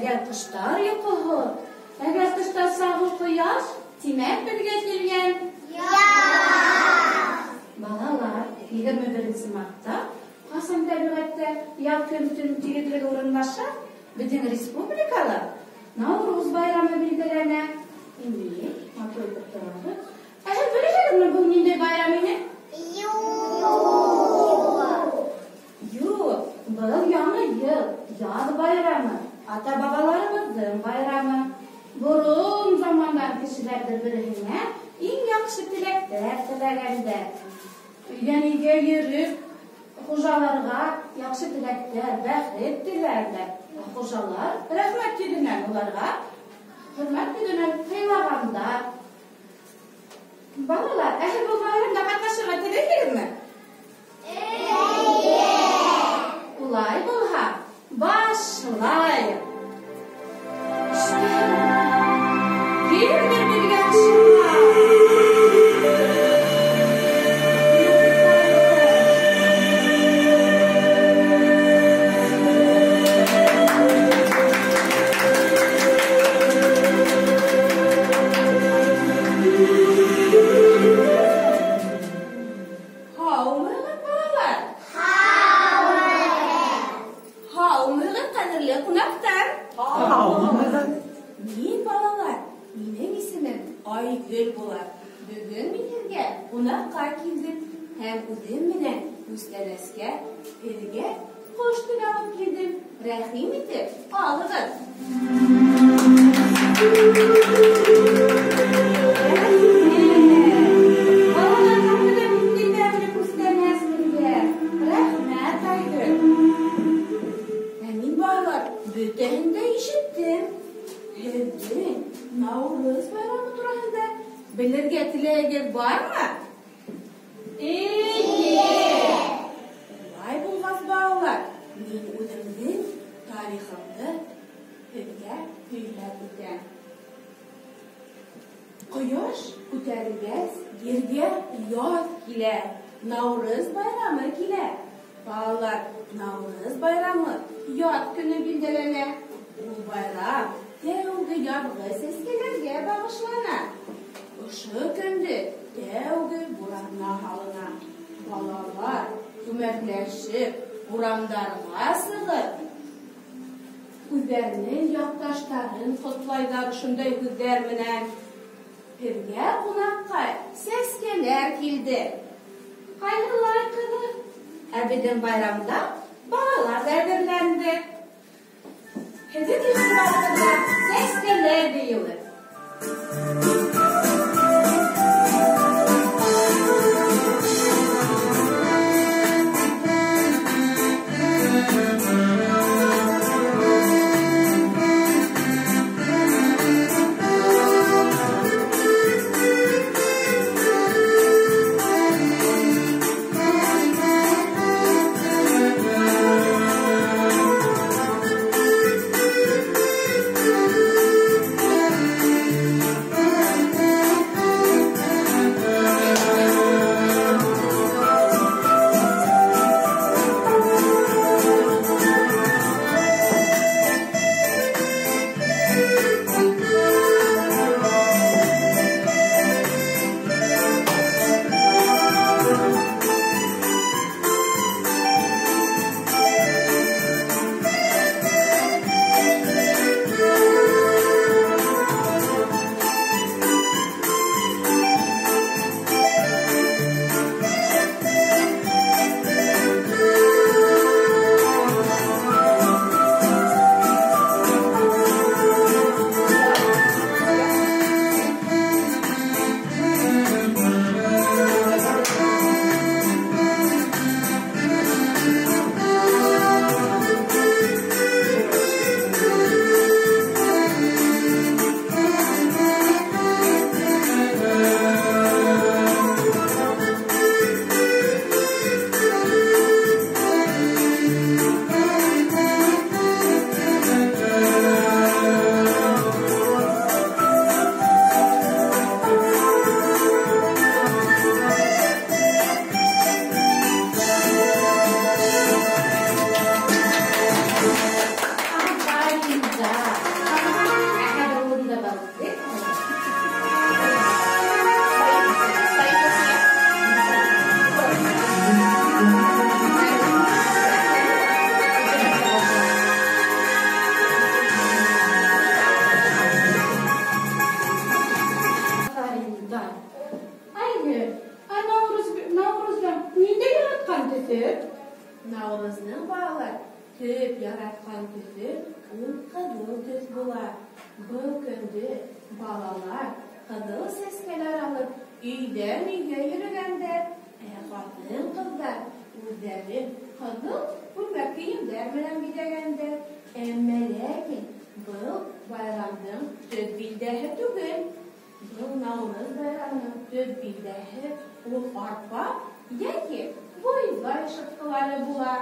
Әгәр ҡоштар йоҡоһо, әгәр тышта сағыу ҡояш, тимәк беҙгә килгән яҙ. Балалар, 21 мартта ҡасан тәбиғәттә яҙ көн-төн тигеҙлеге урынлаша, беҙҙең республикала Науруз байрамы билдәләнә. Инде матур итеп торабыҙ. Ә һеҙ беләһегеҙме, был ниндәй байрам ине? Юҡ. Юҡ, был яңы йыл, яҙ байрамы, ата-бабаларыбыҙҙың байрамы. Борон замандан кешеләр бер-береһенә иң яҡшы теләктәр теләгәндәр. Өйҙән өйгә йөрөп, хужаларға яҡшы теләктәр, бәхет теләгәндәр. Ә хужалар рәхмәт йөҙөнән уларға хөрмәт йөҙөнән һыйлағандар. Балалар, ә һеҙ был байрамда ҡатнашырға теләйһегеҙме? Эйе. Улай булһа, башлайыҡ. Кемдер беҙгә ашыға? Һаумыһығыҙ, балалар? Һаумыһығыҙ. Һаумыһығыҙ, ҡәҙерле ҡунаҡтар. Һаумыһығыҙ. Мин, балалар, минең исемем Айгөл була. Бөгөн мин һеҙгә ҡунаҡҡа килдем һәм үҙем менән күстәнәскә һеҙгә ҡош теле алып килдем. Рәхим итеп алығыҙ. Балалар, һәммәгә ниндәй тәмле күстәнәс һеҙгә. Рәхмәт, Айгөл. Ә мин, балалар, бөтәһен дә ишеттем. Һеҙҙең Науруз байрамы тураһында белергә теләгегеҙ бармы? Эйе. Улай булғас, балалар, мин үҙемдең тарихымды һеҙгә һөйләп үтәм. Ҡояш күтәрелгәс, ергә яҙ килә, Науруз байрамы килә. Балалар, Науруз байрамы яҙ көнө билдәләнә. Ул байрам тәүге яҙғы сәскәләргә бағышлана. Ошо көндө тәүге буранна һалына. Балалар күмәкләшеп урамдарға сығып, үҙҙәренең яҡташтарын ҡотлайҙар ошондай һүҙҙәр менән. Һеҙгә ҡунаҡҡа сәскәләр килде. Ҡайһылай ҡыҙыҡ. Ә беҙҙең байрамда балалар ҙа әҙерләнде. Һеҙҙең иғтибарығыҙға сәскәләр бейеүе. төҫө ул ҡыҙыл төҫ була. Был көндө балалар ҡыҙыл сәскәләр алып өйҙән өйгә йөрөгәндәр, ә ҡатын-ҡыҙҙар үҙҙәрен ҡыҙыл күлмәк кейемдәр менән биҙәгәндәр. Әммә ләкин был байрамдың төп билдәһе түгел. Был Науруз байрамының төп билдәһе ул арпа йәки бойҙай шытҡылары була.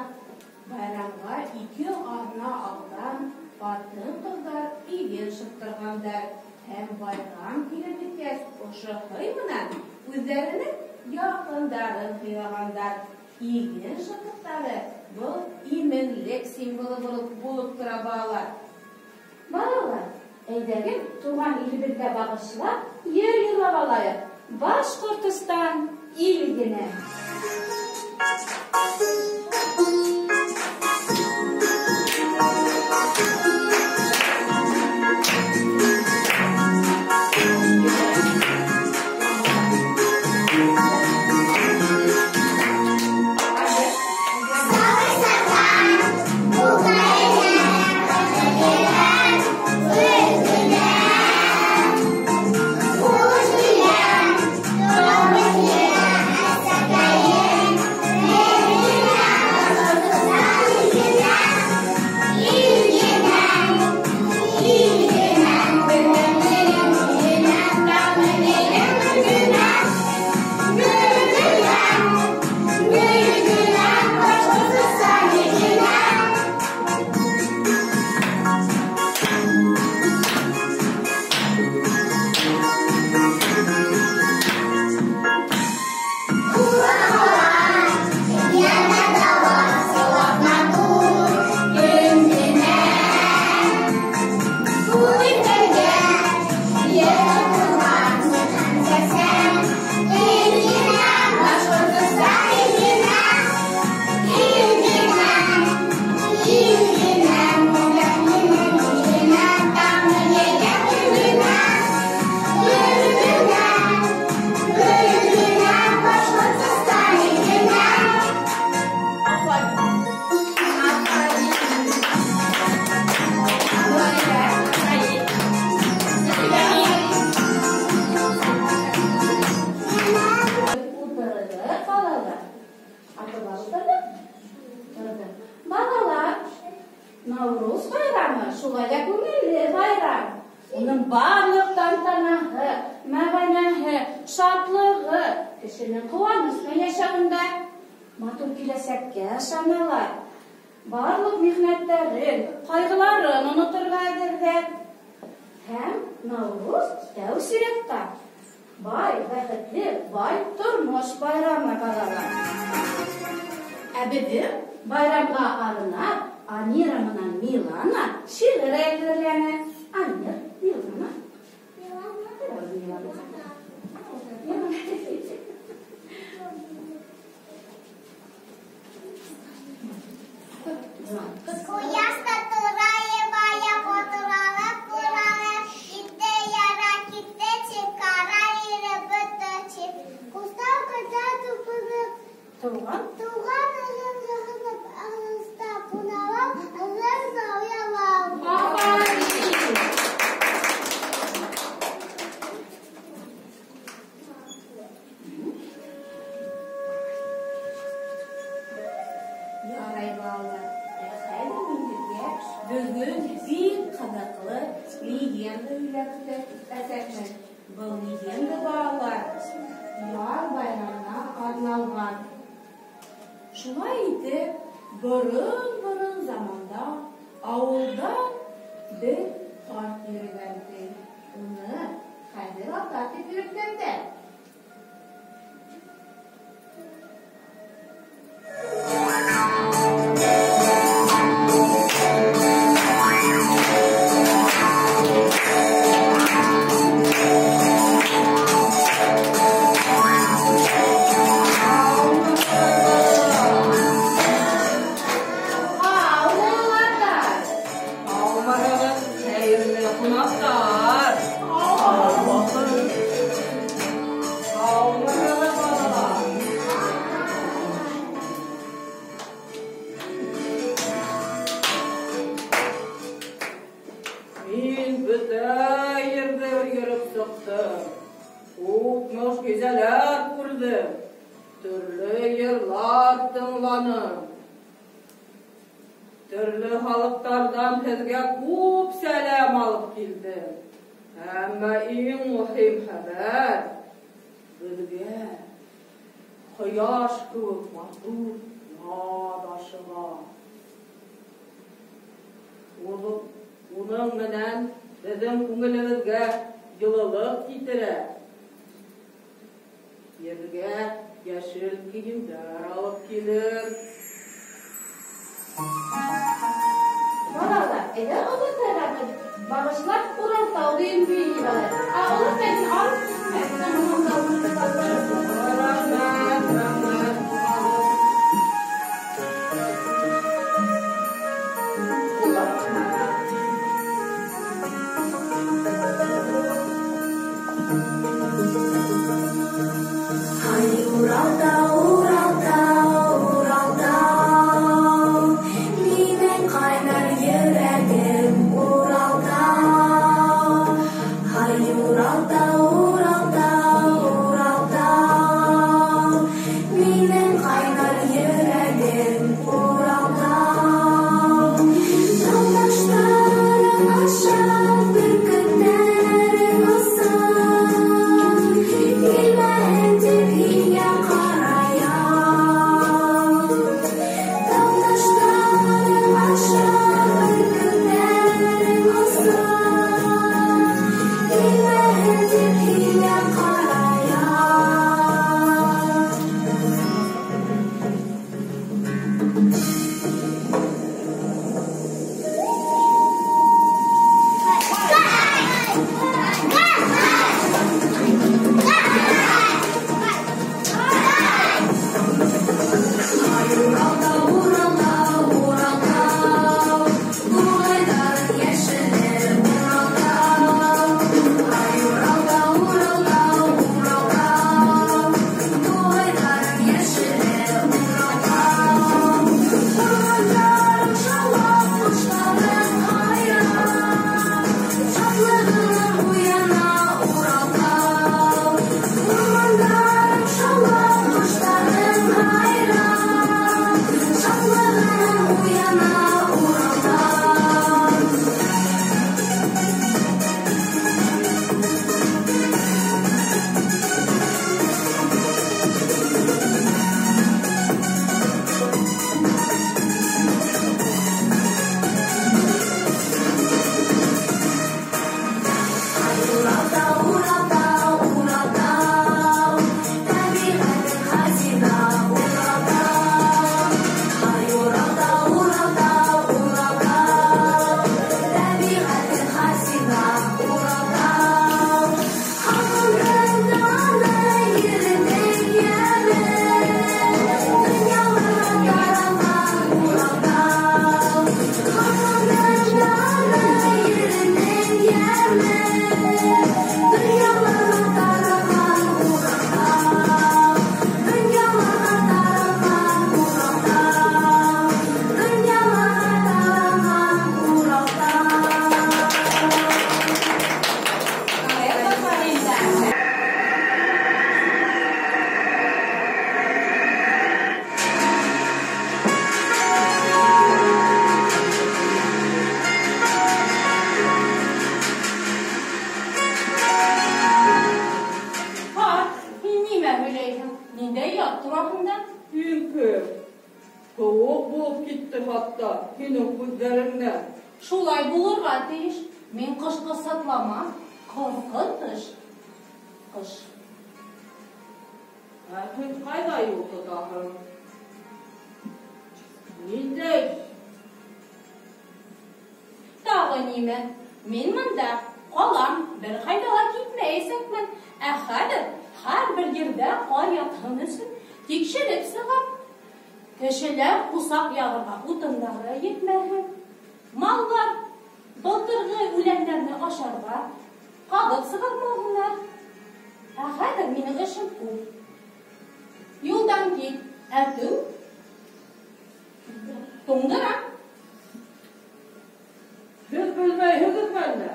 Байрамға 2 аҙна алдан ҡатын-ҡыҙҙар иген шыттырғандар һәм байрам килеп еткәс, ошо һый менән үҙҙәренең яҡындарын һыйлағандар. Иген шытыҡтары был именлек символы булып тора, балалар. Балалар, әйҙәгеҙ туған илебеҙгә бағышлап йыр йырлап алайыҡ. Башҡортостан ил генә. Науруз байрамы шулай ҙа күңелле байрам. Уның барлыҡ тантанаһы, мәғәнәһе, шатлығы кешенең ҡыуаныс менән йәшәүендә, матур киләсәккә ышаналар. Барлыҡ михнәттәрен, ҡайғыларын оноторға әҙерҙәр. Һәм Науруз тәү сиратта бай, бәхетле, бай тормош байрамы, балалар. Ә беҙҙең байрамға арнап Амира менән Милана шиғыр әҙерләне. Амир, Милана. Милана. Ҡояшта тора ебая, ҡотолалып ҡуралып, китте яра, китте тип, ҡара иреп бөттө тип. Ҡустау ҡыҙҙар тупынып, Туған? Туған ағым һағынып, ағыста ҡуналап, ағыр зауялау. Афарин! Ярай, балалар, ә хәҙер мин һеҙгә бөгөн бик ҡыҙыҡлы легенда һөйләп үтәсәкмен. Был легенда, балалар, яҙ байрамына арналған. Шулай итеп, борон-борон заманда ауылда бер ҡарт йөрөгән ти. Уны хәҙер ата тип йөрөткәндәр. бөтә ерҙе йөрөп сыҡтым. Күп мөғжизәләр күрҙем, төрлө йырлар тыңланым. Төрлө халыҡтарҙан һеҙгә күп сәләм алып килдем. Әммә иң мөһим хәбәр беҙгә ҡояш кеүек матур яҙ ашыға. Уның менән беҙҙең күңелебеҙгә йылылыҡ китерә. Ергә йәшел кейемдәр алып килер. Балалар, әйҙә олатайға бағышлап Уралтау тигән көй ебәрәләр. Ә олатайҙың алып китмәҫ, Рәхмәт, рәхмәт. Ай, Уралтау, Уралтау, Уралтау, минең ҡайнар йөрәгем Уралтау. Ай, Уралтау, Уралтау, Уралтау, минең ҡайнар йөрәгем Уралтау. Тау-таштарың аша, бөркөттәрең оса, килмәһен тип һиңә ҡарайам. Тау-таштарың аша, бөркөттәрең оса, килмәһен тип һиңә ҡарайам. Ай, Уралтау, Уралтау, Уралтау, туғайҙарың йәшеле Уралтау. Ай, Уралтау, Уралтау, Уралтау, туғайҙарың йәшеле Уралтау. Урмандарың шаулап, ҡоштарың һайрап, шатлығынан уяна Уралтау. Урмандарың шаулап, ҡоштарың һайрап, шатлығынан уяна Уралтау. Ай, Уралтау, Уралтау, Уралтау, тәбиғәтең хазина Уралтау. Ай, Уралтау, Уралтау, Уралтау, тәбиғәтең хазина Уралтау. Халҡыңдың даны, еренең йәме, донъяларға таралған Уралтау. Халҡыңдың даны, еренең йәме, донъяларға таралған Уралтау. Донъяларға таралған Уралтау. Донъяларға таралған Уралтау. Ҡарт, һин нимә һөйләйһең? Ниндәй ят тураһында? Һин кем? Һыуыҡ булып китте хатта һинең күҙҙәреңдән. Шулай булырға тейеш. Мин ҡышҡы сатлама, ҡыҙғы тыш. Ҡыш. Ә һин ҡайҙа юл тотаһың? Ниндәй? Тағы нимә? Мин бында ҡалам, бер ҡайҙа ла китмәйәсәкмен. Ә хәҙер һәр бер ерҙә ҡар ятһын өсөн тикшереп сығам. Кешеләр усаҡ яғырға утындары етмәһен. Малдар былтырғы үләндәрҙе ашарға ҡабып сығармаһындар. Ә хәҙер минең эшем күп. Юлдан кит, әтеү туңдыра. Һеҙ белмәйһегеҙме әллә?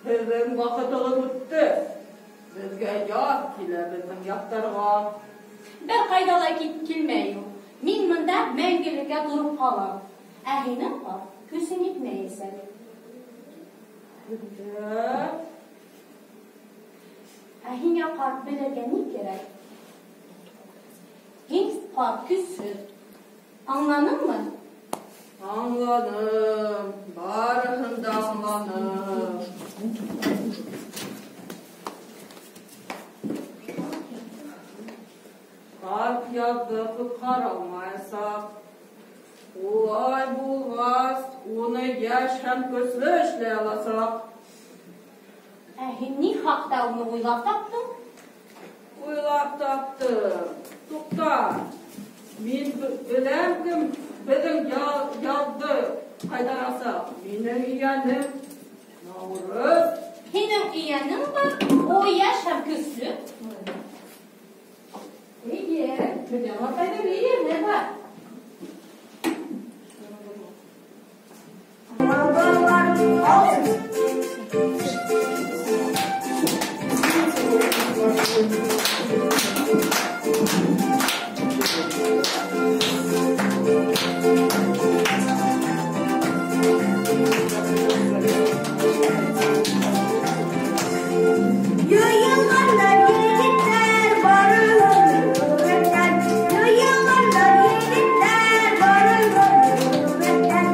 Һеҙҙең ваҡытығыҙ үтте. Беҙгә яҙ килә беҙҙең яҡтарға. Бер ҡайҙа ла килмәй ул. Мин бында мәңгелеккә тороп ҡалам. Ә һинең ҡарт көсөң етмәйәсәк. Ә һиңә ҡарт белергә ни кәрәк? Һин ҡарт көсһөҙ. Аңланыңмы? Аңланым, барыһын да аңланым. Ҡарт яҙҙы ҡотҡара алмаясаҡ. Улай булғас, уны йәш һәм көслө эшләй аласаҡ. Ә һин ни хаҡта уны уйлап таптың? Уйлап таптым. Туҡта, мин беләм кем беҙҙең яҙҙы ҡайтарасаҡ. Минең ейәнем Наурыҙ. Һинең ейәнең бар, ул йәш һәм көслө. Эйе, беҙҙең атайҙың ейәне бар. Йыйылғандар егеттәр, барыһын үҙҙәр. Йыйылғандар егеттәр, барыһын үҙҙәр.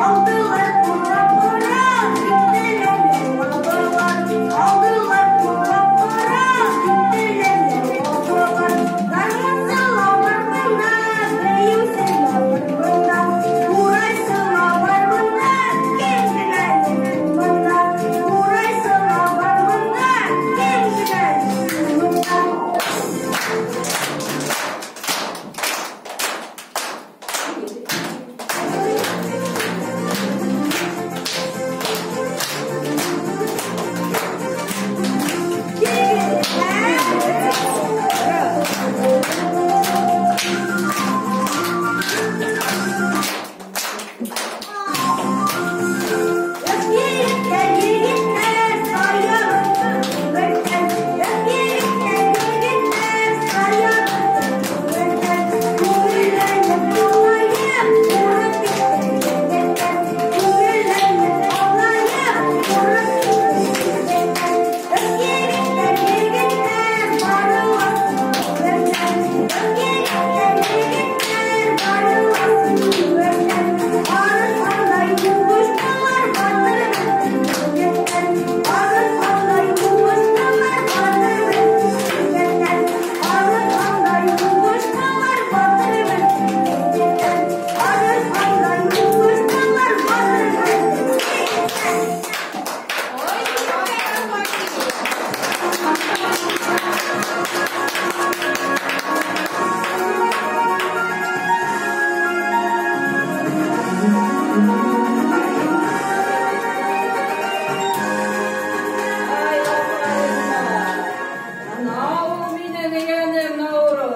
Алдылар ҡурап-ҡурап, киттеләр юғалдылар. Алдылар ҡурап-ҡурап, киттеләр юғалдылар. Гармунсылар бар бында, бейеүселәр бар бында, ҡурайсылар бар бында, кем генә юҡ бында. Ҡурайсылар бар бында, кем генә юҡ бында. Егеттәр, егеттәр, саярып күңелдән. Егеттәр, егеттәр, саярып күңелдән. Күңелләнеп алайым, ҡурып киттем егеттән. Күңелләнеп алайым, ҡурып киттем егеттән. Егеттәр, егеттәр, барыласын күңелдән. Егеттәр, егеттәр, барыласын күңелдән. Арыҫландай һуғыштылар, батыр беҙҙең егеттәр. Арыҫландай һуғыштылар, батыр беҙҙең егеттәр. Арыҫландай һуғыштылар, батыр беҙҙең егеттәр. Арыҫландай һуғыштылар, батыр беҙҙең егеттәр. Ай, апайымдар, ана ул минең ейәнем Наурыҙ.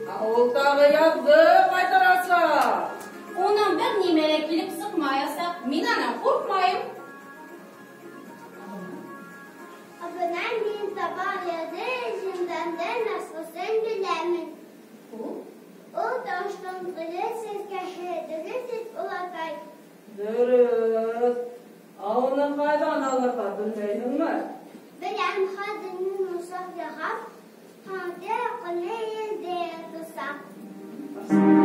Ә ул тағы яҙҙы ҡайтарасаҡ. Уның бер нимә лә килеп сыҡмаясаҡ. Мин анан ҡурҡмайым. Ә бына мин табар яҙы зиндандан асҡысын беләмен. Ул тауыштың дөрөҫ сәскәһе, дөрөҫ бит, олатай? Дөрөҫ. Ә уны ҡайҙан алырға белмәйһеңме? Беләм, хәҙер мин усаҡ яғам, һәм дә ҡыны елде тосам. Thank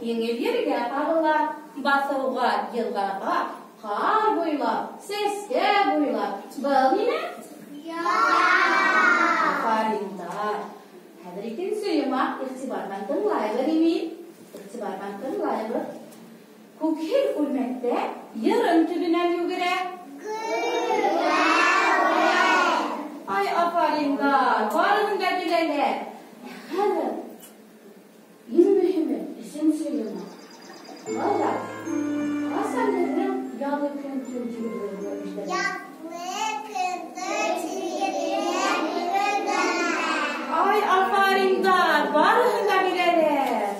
еңел ергә ҡағыла, баҫыуға, йылғаға, ҡар буйлап, сәскә буйлап. Был нимә? Афариндар. Хәҙер икенсе йомаҡ, иғтибар менән тыңлайбыҙ, Эмиль. Иғтибар менән тыңлайбыҙ. Күкһел күлмәктә йырын төбөнән йүгерә. Ай, афариндар, барыһын да беләләр. Хәҙер иң мөһиме өсөнсө йомаҡ. Балалар, ҡасан беҙҙең яҙғы көн төн тигеҙлеге эшләнә? Ай, афариндар, барыһын да беләләр.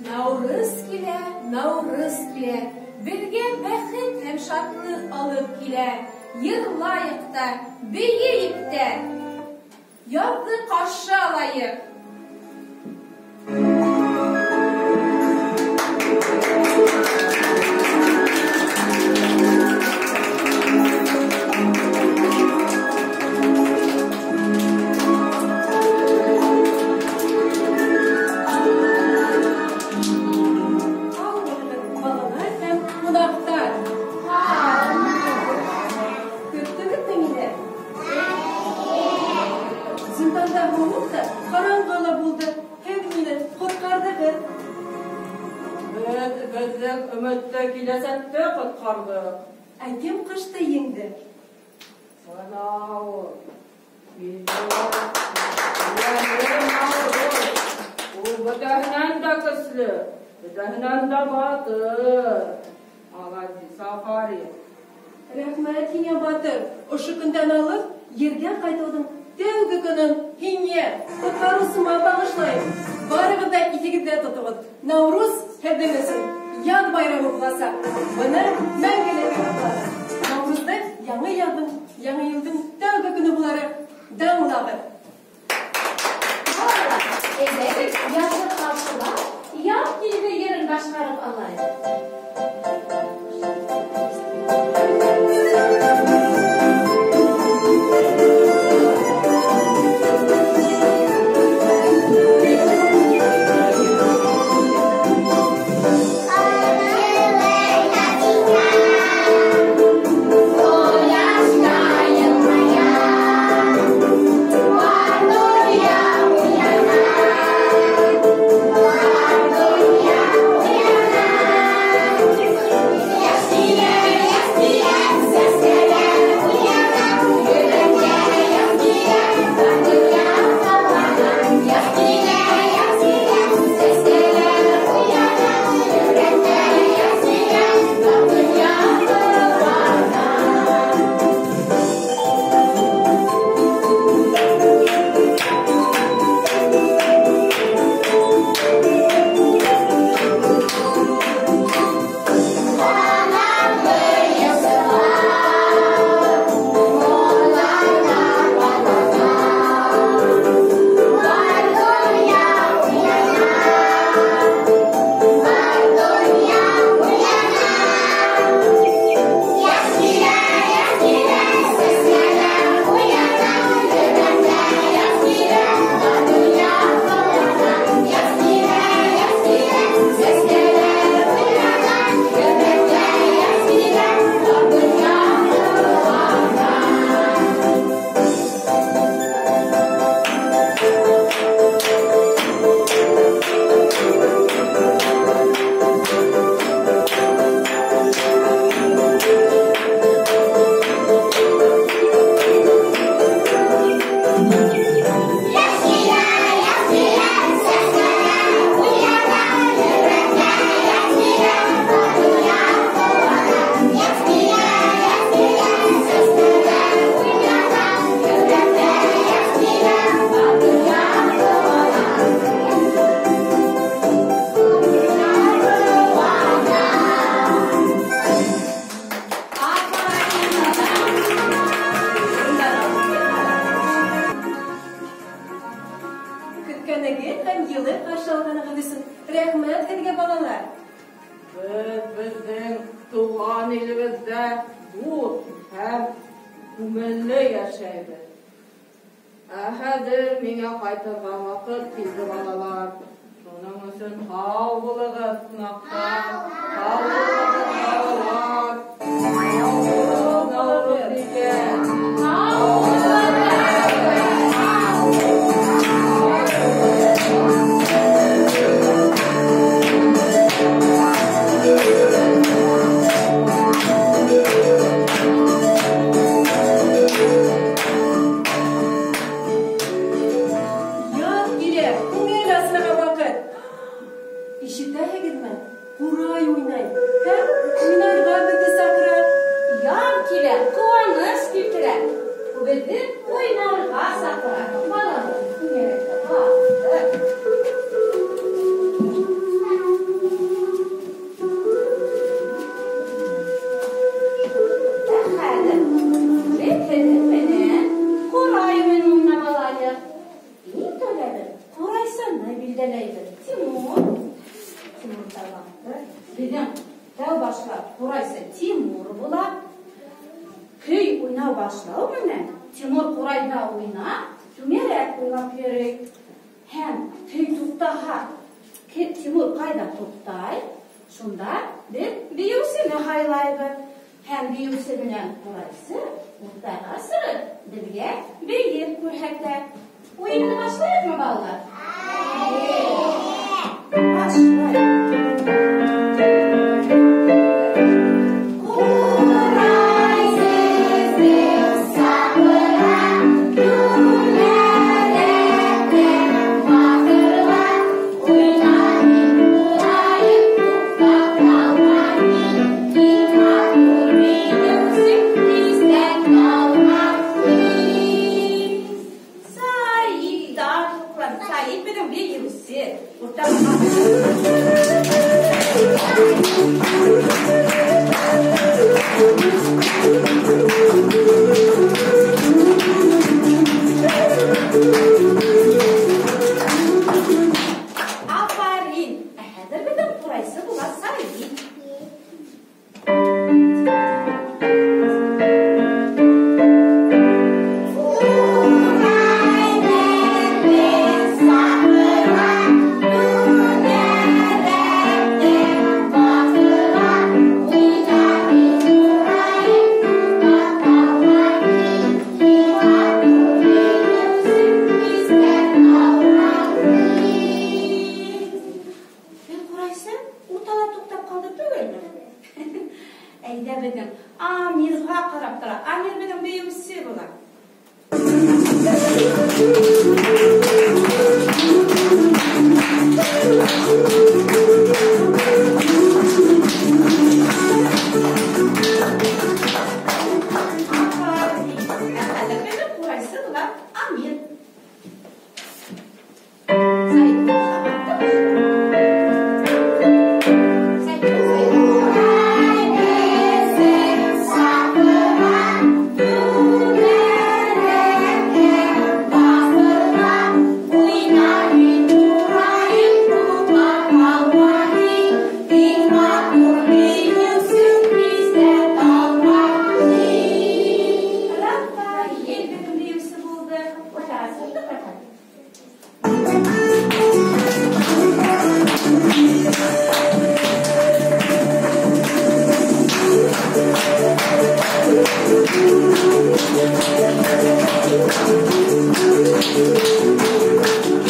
Наурыз килә, Наурыз килә, беҙгә бәхет һәм шатлыҡ алып килә. Йырлайыҡ та, бейейек тә, яҙҙы ҡаршы алайыҡ. Балалар һәм ҡунаҡтар. Көттөгөҙмө мине? Зинданда һыуыҡ та, ҡараңғы ла булды. Һеҙ мине ҡотҡарҙығыҙ. Беҙ беҙҙең өмөттө киләсәкте ҡотҡарҙыҡ. Ә кем ҡышты еңде? Бына ул. Наурыҙ. Ул бөтәһенән дә көслө, бөтәһенән дә батыр. Ғәзиз афарин. Рәхмәт һиңә, батыр. Ошо көндән алып, ергә ҡайтыуҙың тәүге көнөн һиңә, ҡотҡарыусыма бағышлайым. Барығыҙ ҙа иҫегеҙҙә тотоғоҙ. Наурыз һеҙҙең өсөн яҙ байрамы буласаҡ. Быны мәңгелеккә һаҡлағыҙ. Наурыҙҙы яңы яҙҙың, яңы йылдың тәүге көнө булараҡ даңлағыҙ. Балалар, әйҙәгеҙ, яҙҙы ҡаршылап, яҙ килде йырын башҡарып алайыҡ. Көткәнегеҙ һәм йылы ҡаршы алғанығыҙ өсөн рәхмәт һеҙгә, балалар. Беҙ беҙҙең тыуған илебеҙҙә дуҫ һәм күңелле йәшәйбеҙ. Ә хәҙер миңә ҡайтырға ваҡыт килде, балалар. Шуның өсөн һау булығыҙ, ҡунаҡтар, һау булығыҙ, балалар. Һау бул, Наурыҙбикә. Һау булығыҙ. Яҙ килә, күңел асырға ваҡыт. Ишетәһегеҙме? Ҡурай уйнай һәм уйнарға беҙҙе саҡыра. Яҙ килә, ҡыуаныс килтерә. Беҙҙе уйнарға саҡыра. Балалар, түңәрәктә баҫтыҡ. Ә хәҙер беҙ һеҙҙең менән ҡурай уйынын уйнап алайыҡ. Иң тәүҙә беҙ ҡурайсыны билдәләйбеҙ. Тимур. Тимур таланты. Беҙҙең тәү башлап ҡурайсы Тимур була. Көй уйнау башлау менән Тимур ҡурайҙа уйнап, түңәрәк уйлап йөрөй. Һәм көй туҡтаһа, Тимур ҡайҙа туҡтай, шунда беҙ бейеүсене һайлайбыҙ. Һәм бейеүсе менән ҡурайсы уртаға сығып, беҙгә бейеп күрһәтә. Уйынды башлайыҡмы, балалар? Башлайыҡ. Ҡурай һеҙҙе саҡыра, түңәрәктә баҫырға. Уйна һин, ҡурайым, туҡтап ҡалма һин. Иң матур бейеүсең, иҫтән ҡалма һин. Саид туҡлан. Саид беҙҙең бейеүсе. Уртаға Афарин. Ә хәҙер беҙҙең ҡурайсы була Саид. Ҡурай беҙҙе саҡыра, түңәрәктә баҫырға. Уйна һин, ҡурайым, туҡтап ҡалма һин. Иң матур бейеүсең, иҫтән ҡалма һин. Беҙ ҡурайсы уртала туҡтап ҡалды түгелме? Әйҙә беҙҙең Амирға ҡарап тора. Амир беҙҙең бейеүсе була. Афарин. Ә хәҙер беҙҙең ҡурайсы була Амир. Саид, Саид, Саид. Ҡурай беҙҙе саҡыра, түңәрәктә баҫырға. Уйна һин, ҡурайым, туҡтап ҡалма һин. Иң матур бейеүсең, иҫтә ҡалма һин. Рафаэль беҙҙең бейеүсе булды. Уртаға сыҡтыҡ, Рафаэль.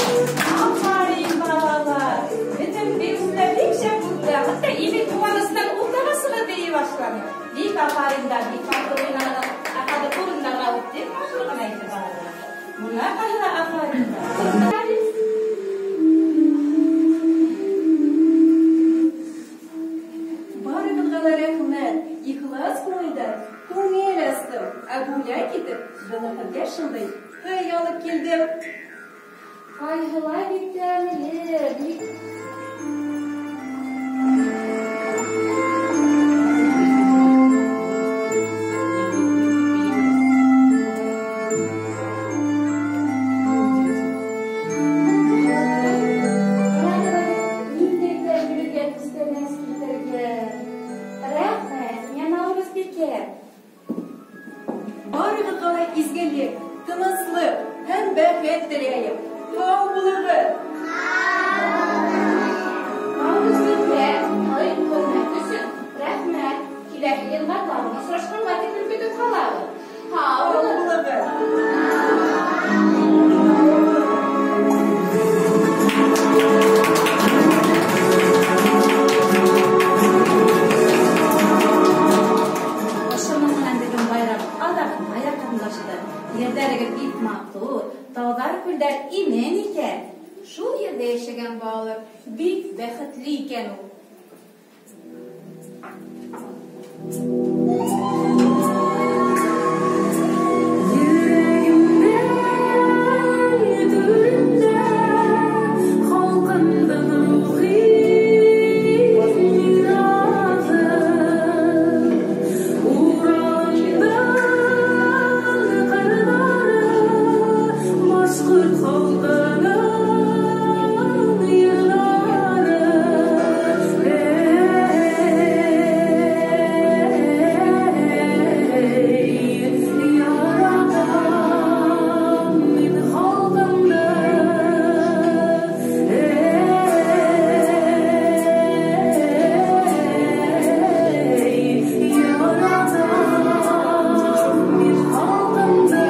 Афарин, балалар. Беҙҙең бейеүселәр бик шәп булды. Хатта Эмиль ҡыуанысынан уртаға сығып бейей башланы. Бик афариндар, бик матур уйнағыҙ. Ә хәҙер урындарға үттек, матур ғына итеп балалар. Бына ҡайһы афариндар. Барығыҙға ла рәхмәт, ихлас күңелдән күңел астым. Ә бүләк итеп, быны һеҙгә шундай һый алып килдем. Ҡайһылай бик тәмле, бик Ниндәй тәмле беҙгә күстәнәс килтергән. Рәхмәт, һиңә, Наурыҙбикә. Барығыҙға ла изгелек, тыныслыҡ һәм бәхет теләйем. Һау булығыҙ! Һау. Илға тағын осрашҡанға тиклем көтөп ҡалабыҙ. Һау булығыҙ! Ошоноң менән беҙҙең байрам аҙағына яҡынлашты. Ерҙәрегеҙ бик матур, тауҙар, күлдәр имен икән. Шул ерҙә йәшәгән балалар бик бәхетле икән ул. Йөрәгемдең түрендә халҡымдың рухи мираҫы, Уралымдың ҡырҙары, башҡорт халҡының йырҙары. Яратам мин халҡымды, яратам мин халҡымды.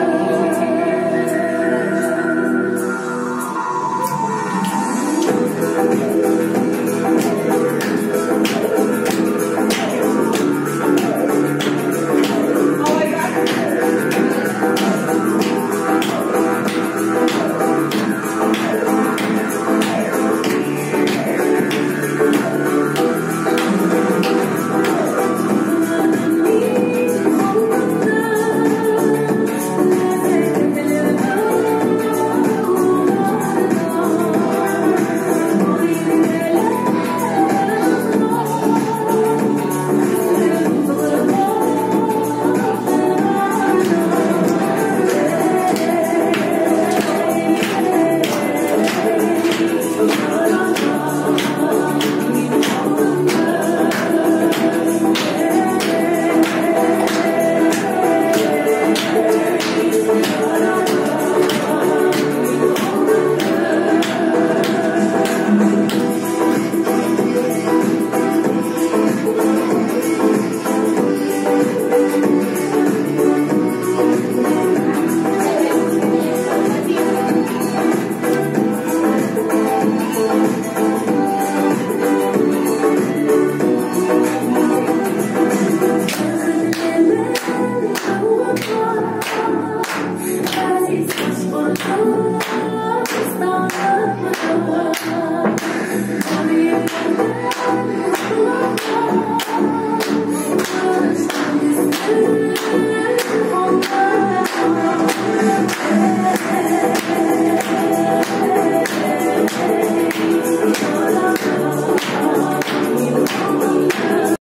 Ғәзиз Башҡортостаным.